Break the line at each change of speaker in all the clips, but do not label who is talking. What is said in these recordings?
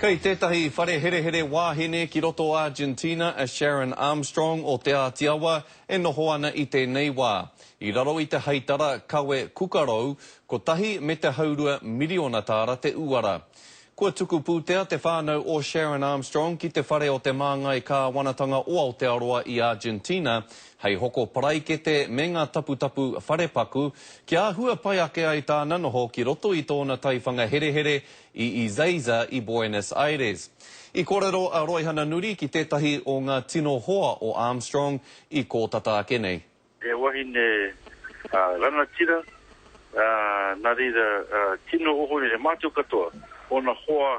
Kei tētahi whare herehere wāhine ki roto Argentina a Sharon Armstrong o Te Āti Awa e noho ana i tēnei wā. I raro i te heitara kawe kukarou, kotahi me te haurua miriona tāra te uara. Kua tuku pūtea te whānau o Sharon Armstrong ki te whare o te māngai kāwanatanga o Aotearoa i Argentina hei hoko paraikete me ngā taputapu wharepaku kia āhua pai ake ai tāna noho ki roto i tōna taiwhanga herehere i Ezeiza i Buenos Aires. I kōrero a Roihana Nuri ki tētahi o ngā tino hoa o Armstrong i kō tata ake nei.
He wahine rangatira, nā reira tino ohorere mātou katoa, ōna hoa,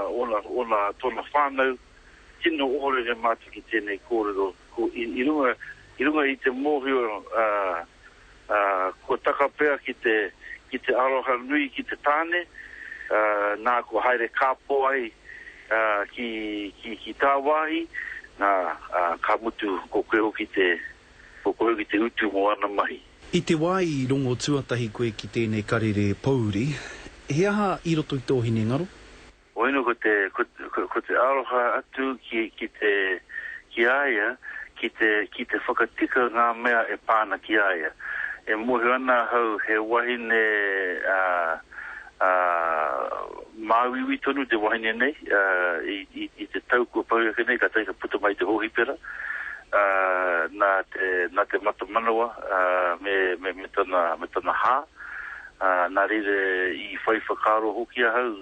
ōna, ōna, tōna whānau, tino ohorere mātou ki tēnei kōrero, ko, i, i runga, i runga i te mōhio, ā, kua taka pea ki te, ki te aroha nui ki te tāne, ā, nā kua haere kāpō ai, ā, ki, ki, ki tāwāhi, nā, ā, ka mutu ko koe hoki te, ko koe hoki te utu mō ana mahi.
I te wā i rongo tuatahi koe ki tēnei karere pōuri, he aha i roto i tō hinengaro?
Oinu ko te, ko, ko te aroha atu ki, ki te, ki a ia, ki te, ki te whakatika ngā mea e pā ana ki a ia. E mōhio ana ahau he wahine, ā, ā, māuiui tonu te wahine nei, ā, i, i, i te tau kua pahure ake nei, kātahi ka puta mai te hōhipera, ā, nā te, nā te mata manawa, ā, me, me, me tana, me tana hā. Ā, nā reira i whai whakaaro hoki ahau,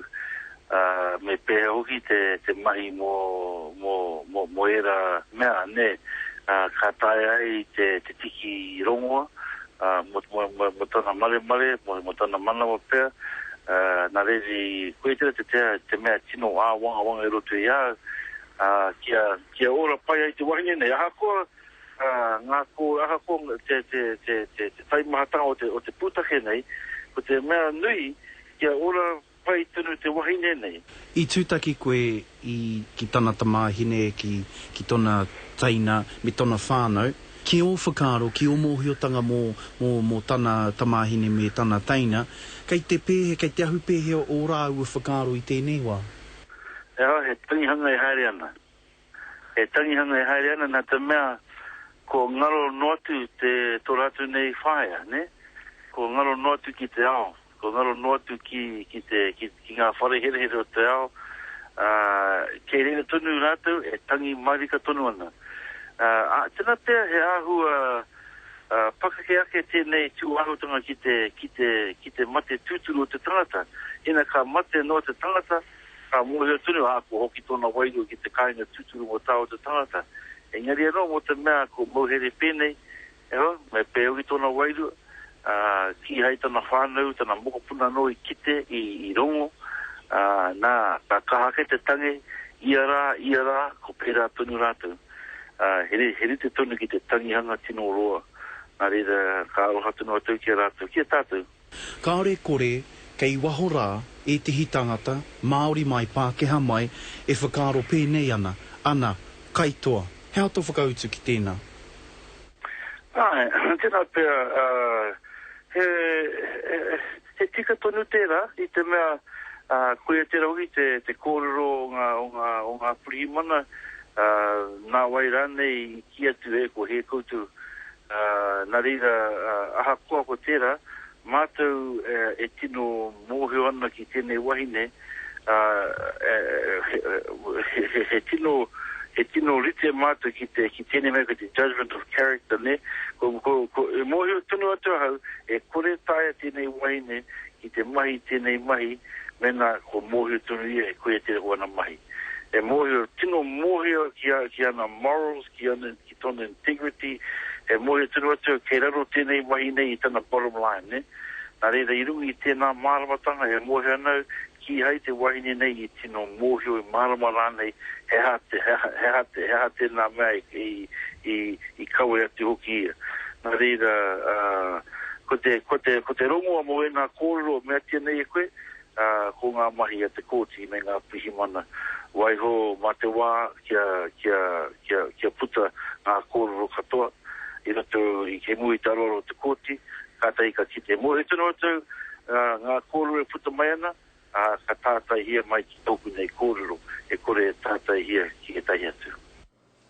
ā, me pēhea hoki te, te mahi mō, mō, mō, mō ērā mea, nē, ā, ka taea ai te, te tiki rongoa, ā, mō, mō, mō, mō tana maremare, mō, mō tana manawa pea, ā, nā reira i, koia tērā te, te, te mea tino āwangawanga i roto i a au, ā, kia, kia ora pai ai te wahine nei, ahakoa, Ā, ngā kō, ahakoa te, te, te, te, te taimahatanga o te, o te pūtake nei, ko te mea nui, kia ora pai tonu te wahine nei.
I tūtaki koe i, ki tana tamāhine, ki, ki tona teina, me tona whānau. Ki ō whakaaro, ki ō mōhiotanga mō, mō, mō tana tamāhine me tana teina, kei te pēhea, kei te ahu pēhea ō rāua whakaaro i tēnei wā?
He aha, he tangihanga e haere ana. He tangihanga e haere ana nā te mea kua ngaro noa atu te tō rātou nei whaea, nē? Kua ngaro noa atu ki te ao, kua ngaro noa atu ki, ki te, ki, ki ngā whare herehere o te ao, ā, kei reira tonu rātou e tangi mārika tonu ana. Ā, ā, tēnā pea he āhua, ā, pakeke ake tēnei tū āhuatanga ki te, ki te, ki te mate tūturu o te tangata. Ina ka mate noa te tangata, Ka mōhio tonu, ā, kua hoki tōna wairua ki te kāinga tūturu mō tā o te tangata. Engari anō, mō te mea ko mauhere pēnei, e hoa, me pēhea hoki tōna wairua, ā, kīhai tana whānau, tana mokopuna anō i kite, i, i rongo, ā, nā, ka kaha ake te tangi, ia rā, ia rā, ko pērā tonu rātou. Ā, he, he rite tonu ki te tangihanga tino roa. Nā reira, ka aroha tonu atu ki a rātou, ki a tātou.
Kāore kore, kei waho rā ētehi tāngata, Māori mai, Pākehā mai, e whakaaro pēnei ana, ana, kaitoa. He aha tō whakautu ki tēnā?
Āe, tēnā pea, he, he tika tonu tērā, i te mea, koia tērā hoki te, te kōrero o ngā, o ngā, o ngā pirihimana, nāwai rānei i kī atu, e, kua hē koutou, Ā, nā reira, ahakoa ko tērā, mātou e tino mōhio ana ki tēnei wahine, ā, he tino, he tino rite mātou ki te, ki tēnei mea ko te judgement of character, nē. Ko, ko, ko, e mōhio tonu atu ahau, e kore taea tēnei wahine ki te mahi tēnei mahi mēnā kua mōhio tonu ia e koia tērā ko ana mahi. E mōhio, tino mōhio ki a, ki ana morals, ki ana, ki tōna integrity, e mōhio tonu atu au kei raro tēnei mahi nei i tana bottom line, nē. Nā reira, i runga i tēnā māramatanga e mōhio ana au, kīhai te wahine nei i tino mōhio, i mārama rānei he aha te, he aha, he aha te, he aha tēnā mea i, i, i, i kawe atu hoki ia. Nā reira, ā, ko te, ko te, ko te rongoa mō ēnā kōrero e meatia nei e koe, ā, ko ngā mahi a te kōti me ngā pirihimana. Waiho mā te wā kia, kia, kia, kia puta ngā kōrero katoa i roto i kei mua i te aroaro o te kōti, kātahi ka kite. Mōhio tonu atu, ā, ngā kōrero e puta mai ana, ā, ka tātaihia mai ki tōku nei kōrero, e kore e tātaihia ki ētahi atu.